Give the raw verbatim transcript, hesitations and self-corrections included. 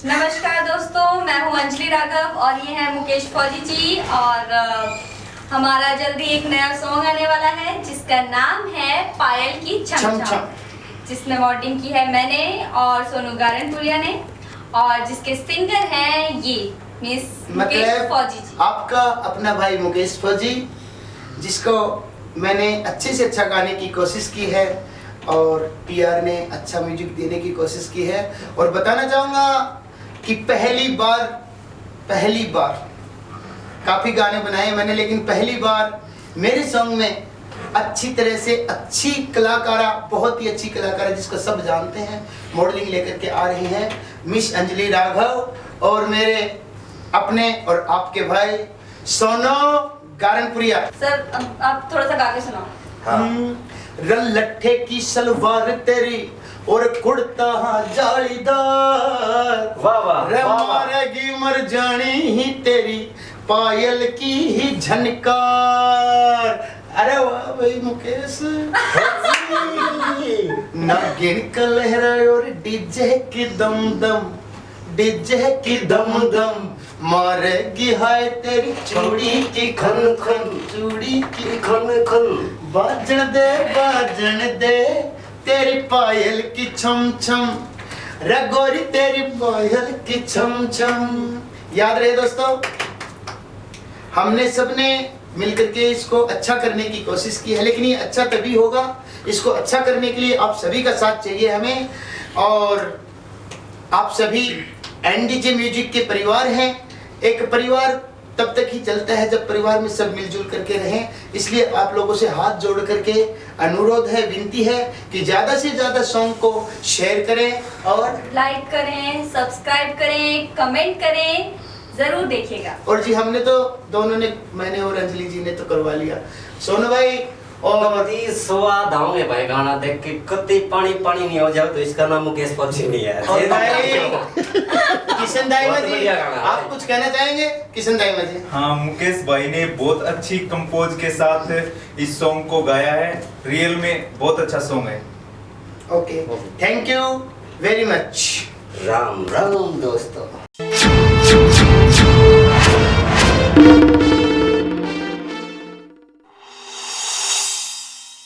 नमस्कार दोस्तों, मैं हूं अंजलि राघव और ये है मुकेश फौजी जी। और अ, हमारा जल्दी एक नया सॉन्ग आने वाला है जिसका नाम है पायल की छम छम छम। छम। जिसमें मॉडलिंग की है मैंने और सोनू गारनपुरिया ने, और जिसके सिंगर हैं ये मिस मुकेश मतलब फौजी जी। आपका अपना भाई मुकेश फौजी, जिसको मैंने अच्छे से अच्छा गाने की कोशिश की है और पीआर ने अच्छा म्यूजिक देने की कोशिश की है। और बताना चाहूँगा कि पहली बार, पहली बार, काफ़ी गाने बनाए मैंने, लेकिन पहली बार मेरे सॉन्ग में अच्छी तरह से अच्छी कलाकारा, बहुत ही अच्छी कलाकारा जिसको सब जानते हैं, मॉडलिंग लेकर के आ रही हैं मिस अंजलि राघव और मेरे अपने और आपके भाई सोनू गारनपुरिया। सर, अब आप थोड़ा सा गा के सुनाओ। हाँ। हम्म, रल लट्ठे की सलवार तेरी और कुर्ता हाँ जालीदार। वाह, वाह, रे वाह, वाह। मारेगी मर जानी ही तेरी पायल की ही झनकार। अरे वाह भाई मुकेश। नागिन का लहरा और डीजे की दम दम, डीजे की दम दम, मारेगी हाय तेरी चूड़ी की खन खन, चूड़ी की खन खन। बाजण दे, बाजण दे, तेरी पायल की छम छम, रे गोरी तेरी पायल की छम छम। याद रहे दोस्तों, हमने सबने मिलकर के इसको अच्छा करने की कोशिश की है, लेकिन ये अच्छा तभी होगा। इसको अच्छा करने के लिए आप सभी का साथ चाहिए हमें, और आप सभी एनडीजे म्यूजिक के परिवार हैं। एक परिवार तब तक ही चलता है जब परिवार में सब मिलजुल करके रहें। इसलिए आप लोगों से हाथ जोड़ करके अनुरोध है, विनती है कि ज्यादा से ज्यादा सॉन्ग को शेयर करें और लाइक करें, सब्सक्राइब करें, कमेंट करें, जरूर देखिएगा। और जी, हमने तो दोनों ने, मैंने और अंजलि जी ने तो करवा लिया। सोनू भाई, और कति स्वाद आओगे भाई गाना देख के, कति पानी पानी नहीं हो जाओ तो इसका नाम मुकेश फौजी नहीं है। और भाई, किशन दाई बहुत जी, बढ़िया गाना है आप भाई। कुछ कहना चाहेंगे? किशन दाई जी। हाँ, मुकेश भाई ने बहुत अच्छी कंपोज के साथ इस सॉन्ग को गाया है। रियल में बहुत अच्छा सॉन्ग है। Okay, okay. Thank you very much। Ram Ram दोस्तों।